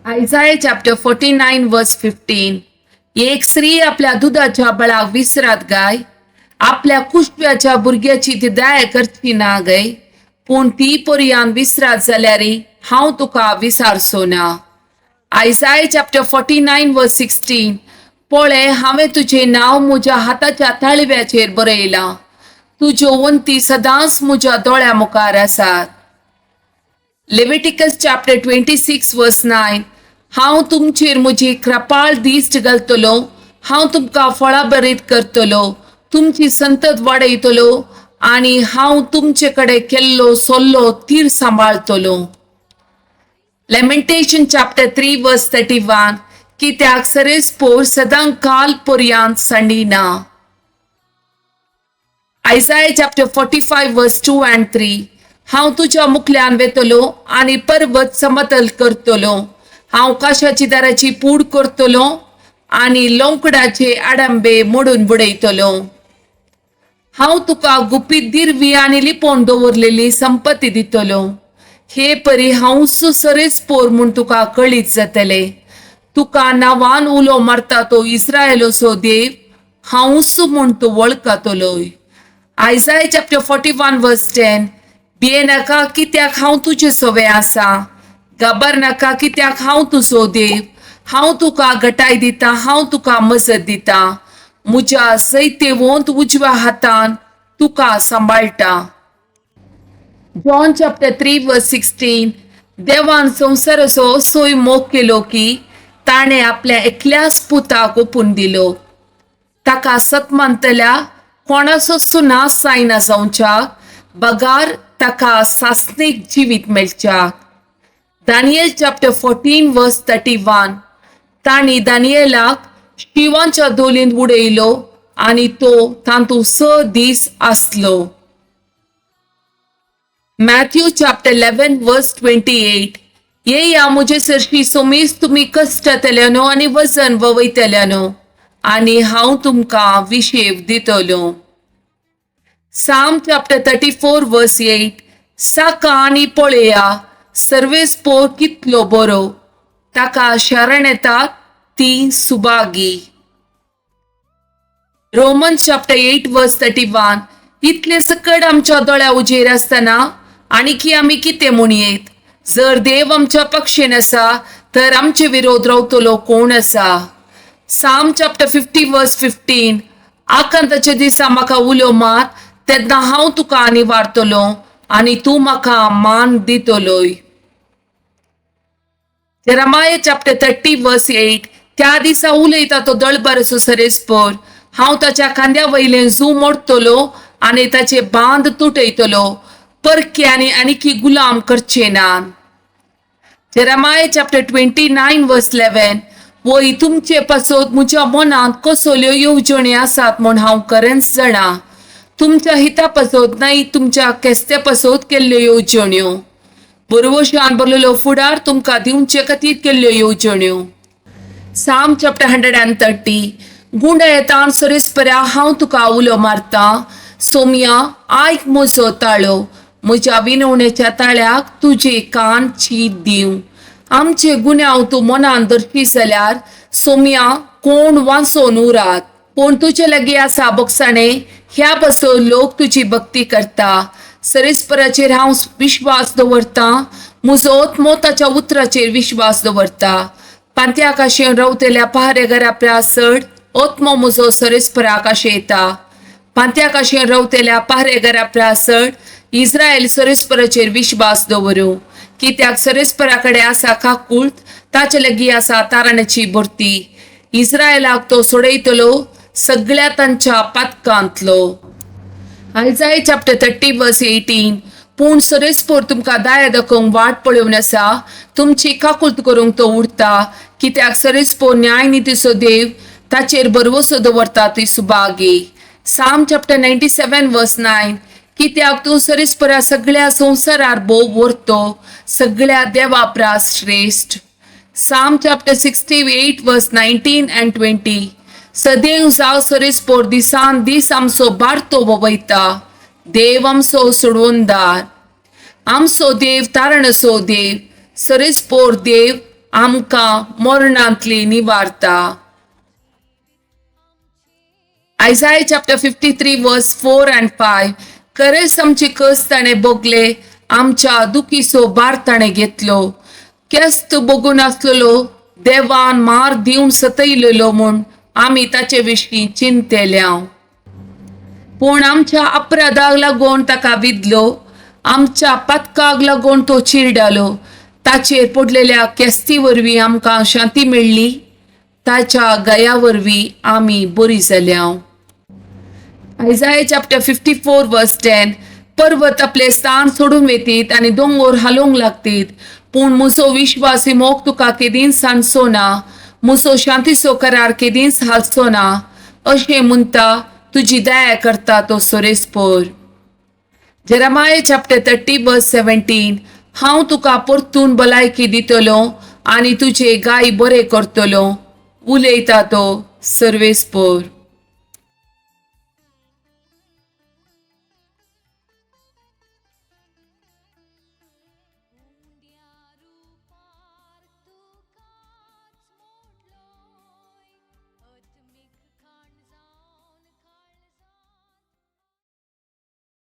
Isaiah chapter 49 verse 15. एक स्त्री आपल्या दुदाच्या बळाक विसरात गाय, आपल्या कुशव्याच्या भुरग्याची ती दया करची ना गाय, पूण ती पर्यान विसरात जाल्यार हांव तुका विसारचो ना. Isaiah chapter 49 verse 16. पळय, हांवें तुजें नांव म्हज्या हाताच्या ताळव्याचेर बरयलां, तुज्यो वंती सदांच म्हज्या दोळ्या मुखार आसात. Leviticus chapter 26 verse 9. हांव तुमचेर म्हजी कृपाळ दिश्ट घालतलो, हांव तुमकां फळाभरीत करतलो, तुमची संतत वाडयतलो आनी हांव तुमचे कडेन केल्लो सल्लो तीर सांबाळतलो. Lamentation chapter 3 verse 31. कित्याक सरेस पोर सदां काल पर्यांत सांडिना. Isaiah chapter 45 verse 2 and 3. हांव तुज्या मुखल्यान वेतलो आनी पर्वत समतल करतलो, हांव काशाची दाराची पूड करतलो आनी लोंकडाचे आडंबे मोडून बुडयतलो. हांव तुका गुपीत दिरवी आनी लिपोवन दवरलेली संपत्ती दितलो. हे परी हांव सरेस पोर म्हूण तुका कळीत जातले. तुका नांवान उलो मारता तो इस्रायलाचो देव हांवूच म्हूण तूं वळखतलोय. Isaiah chapter 41 verse 10. भिये नाका, कित्याक हांव तुजे सवे आसा, घाबर नाका, कित्याक हांव तुजो देव. हांव तुका गटाय दिता, हांव तुका मजत दिता, म्हज्या जैतेवंत उजव्या हातान तुका सांबाळटा. John chapter 3 verse 16. देवान संवसाराचो असोय मोग केलो की ताणें आपल्या एकल्याच पुताक ओपून दिलो, ताका सत मानतल्या कोणाचो नाश जायना जावच्याक, बगार ताका सासणीक जिवीत मेळच्याक. Daniel chapter 14 verse 31. तांणी दानियलाक शिवांच्या दोलींत उडयलो आनी तो तातूंत 6 दीस आसलो. Matthew chapter 11 verse 28. येया म्हजे सरशी सोमीस तुमी कश्टतल्यानो आनी वजन ववयतल्यानो, आनी हांव तुमकां विशेव दितलो. Psalm chapter 34 verse 8. साका आनी पळया सर्वेस पोर कितलो बरो, ताका शरण येतात ती सुभागी. Roman chapter 8 verse 31. इतले सकट आमच्या दोळ्या उजेर आसतना आणखी आमी कितें म्हणयेत? जर देव आमच्या पक्षेन आसा तर आमचे विरोध रावतलो कोण आसा? Psalm chapter 50 verse 15. आकांताच्या दिसा म्हाका उलो मार, तेन्ना हांव तुका निवारतलो आनी तूं म्हाका मान दितलोय. Jeremiah chapter 30 verse 8. त्या दिसा उलयता तो दळबराचो सरेस्पर, हांव ताच्या खांद्या वयलें जू मोडटलो आनी ताचे बांद तुटयतलो, परके आनी आणखी गुलाम करचे ना. Jeremiah chapter 29 verse 11. वय, तुमचे पासत म्हज्या मनांत कसल्यो येवजण्यो आसात म्हूण हांव खरेंच जाणा, तुमच्या हिता पासत न्हय, तुमच्या केस्ते पासत केल्ल्यो येवजण्यो, बरवशान भरलेलो फुडार तुमकां दिवचे खातीर केल्ल्यो येवजण्यो. Psalm chapter 130. गुंडा येता सरेस्पऱ्या हांव तुका उलो मारता, सोमया आयक म्हजो ताळो, म्हज्या विनवणेच्या ताळ्याक तुजे कान चीत दिवं. आमचे गुन्यांव तूं मनान धरशी जाल्यार सोमया कोण वांचोन उरात? पूण तुजे लागीं आसा बोगसाणे, ह्या पासून लोक तुजी भक्ती करता. सरेस्पराचेर हांव विश्वास दवरता, म्हजो आत्मो ताच्या उतराचेर विश्वास दवरता. पांत्या आकाशेन रावतल्या पहारे घरा प्रास चड आत्मो म्हजो सरेस्पराक आशेता. पांत्या आकाशेन रावतल्या पहारे घरा प्रास चड इस्रायल सरेस्पराचेर विश्वास दवरूं, कित्याक सरेस्परा कडेन आसा काकूळत, ताचे लागीं आसा ताराण्याची भरती. इस्रायलाक तो सोडयतलो सगळ्या तांच्या पातकांतलो. Isaiah chapter 30 verse 18. पूण सरेस्पोर तुमकां दाया दाखोवंक वाट पळोवन आसा, तुमची काकूत करूंक तो उरता, कित्याक सरेस्पोर न्याय नितीचो देव, ताचेर भरवसो दवरता ती सुभागी. Psalm chapter 97 verse 9. कित्याक तूं सरेस्परा सगळ्या संवसारार भोव व्हरतो, सगळ्या देवा प्रास श्रेश्ठ. Psalm chapter 68 verse 19 and 20. सदैव जाव सरेस्पोर दिसान दीस आमचो बारतो ववयता, देव आमचो सोडवणदार. आमचो देव तारणसो देव, सरेस्पोर देव आमकां मरणांतली निवारता. Isaiah chapter 53 verse 4 and 5, खरेंच आमची कस ताणें भोगले, आमच्या दुखीचो भार ताणें घेतलो. केस्त भोगून आसलेलो, देवान मार दिवन सतयलेलो म्हूण आमी ताचे विशीं चिंतेल्या. पूण आमच्या अपराधाक लागून ताका विदलो, आमच्या पथकाक लागून तो चिरडालो. ताचेर पडलेल्या केस्ती वरवीं आमकां शांती मेळ्ळी, ताच्या गया वरवीं आमी बरी जाल्या. Isaiah chapter 54 verse 10, पर्वत आपले स्थान सोडून वेतीत आनी दोंगोर हालोवंक लागतीत, पूण म्हजो विश्वासी मोग तुका केदींच सांजचो ना, म्हजो शांतीचो करार केदींच हालचो ना, अशें म्हणटा तुजी दया करता तो सोरेस्पोर. Jeremiah chapter 30 verse 17, हांव तुका परतून भलायकी दितलो आनी तुजे गाय बरे करतलो, उलयता तो सर्वेस्पोर.